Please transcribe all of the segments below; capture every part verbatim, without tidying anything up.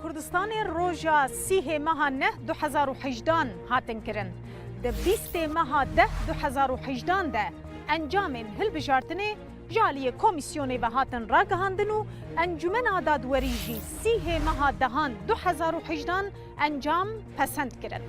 Kurdistanê roja sîhê meha neh du hezar û hejdan hatin kirin. Di bîstê meha deh du hezar û hejdan de encamên hilbijartinê ji aliyê komîsyonê ve hatin ragihandin û Encûmena Dadwerî jî sîhê meha dehan du hezar û hejdan encam pesend kirin.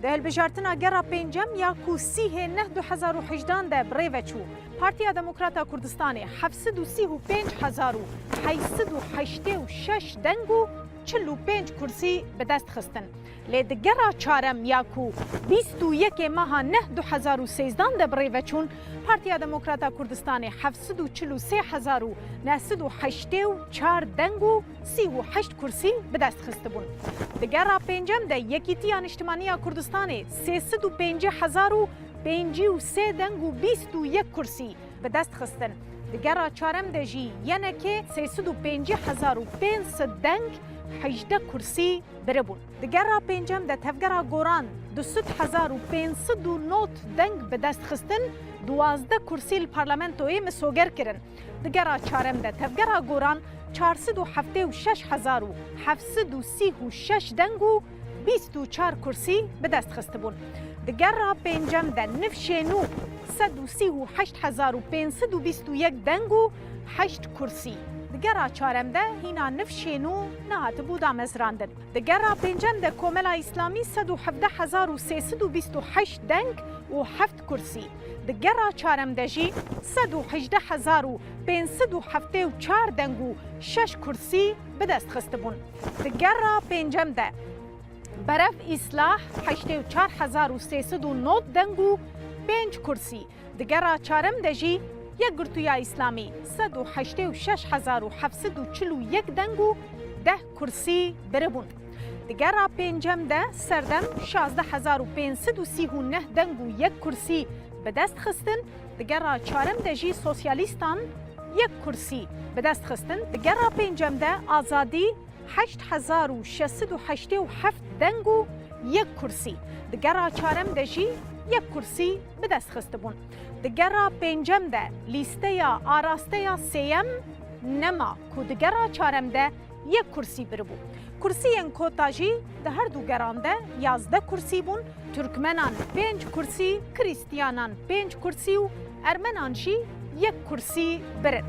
Di hilbijartina gera pêncem ya ku sîhê neh du hezar û hejdan de bi rê ve çû, Partiya Demokrata Kurdistanê heft sed û sî û pênc hezar û heyt sed û heştê û şeş deng û çil û pênc kursî bi dest xistin. Lê di gera çarem ya ku bîst û yekê meha neh du hezar û sêzdan de bi rê ve çûn, Partiya Demokrata Kurdistanê heft sed û çil û sê hezar û neh sed û heştê û çar deng û sî û heşt kursî bi dest xistibûn. Di gera pêncem de Yekîtiya Niştimaniya Kurdistanê sê sed û pêncî hezar û pêncî û sê deng û bîst û yek kursî bi dest xistin. Di gera çarem de jî Y N K sê sed û pêncî hezar û pênc sed deng, hejdeh kursî biribûn. Di gera pêncem de Tevgera Goran du sed hezar û pênc sed û nod deng bi dest xistin, duwazdeh kursî li parlamentoyê misoger kirin. Di gera çarem de Tevgera Goran çar sed û heftê û şeş hezar û heft sed û sî û şeş deng û bîst û çar kursî bi dest xistibûn. Di gera pêncem de Nifşênû sed û sî û heşt hezar û pênc sed û bîst û yek deng û heşt kursî. Di gera çarem de hîna Nifşênû nehatibû damezrandin. Di gera pêncem de Komela Îslamî sed û hevdeh hezar û sê sed û bîst û heşt deng û heft kursî. Di gera çarem de jî sed û hejdeh hezar û pênc sed û heftê û çar deng û şeş kursî bi dest xistibûn. Di gera pêncem de Berev Îslah heştê û çar hezar û sê sed û nod deng û pênc kursî. Di gera çarem de jî Yekgirtûya Îslamî sed û heştê û şeş hezar û heft sed û çil û yek deng û deh kursî biribûn. Di gera pêncem de Serdem şazdeh hezar û pênc sed û sî û neh deng û yek kursî bi dest xistin, di gera çarem de jî Sosyalîstan yek kursî bi dest xistin. Di gera pêncem de Azadî heşt hezar û şeş sed û heştê û heft deng û yek kursî. Di gera çarem de jî yek kursî bi dest xistibûn. Di gera pêncem de lîsteya araste ya sêyem nema ku di gera çarem de yek kursî biribû. Kursiyên kota jî di her du geran de yazdeh kursî bûn. Tirkmenan pênc kursî, Krîstiyanan pênc kursî û Ermenan jî yek kursî birin.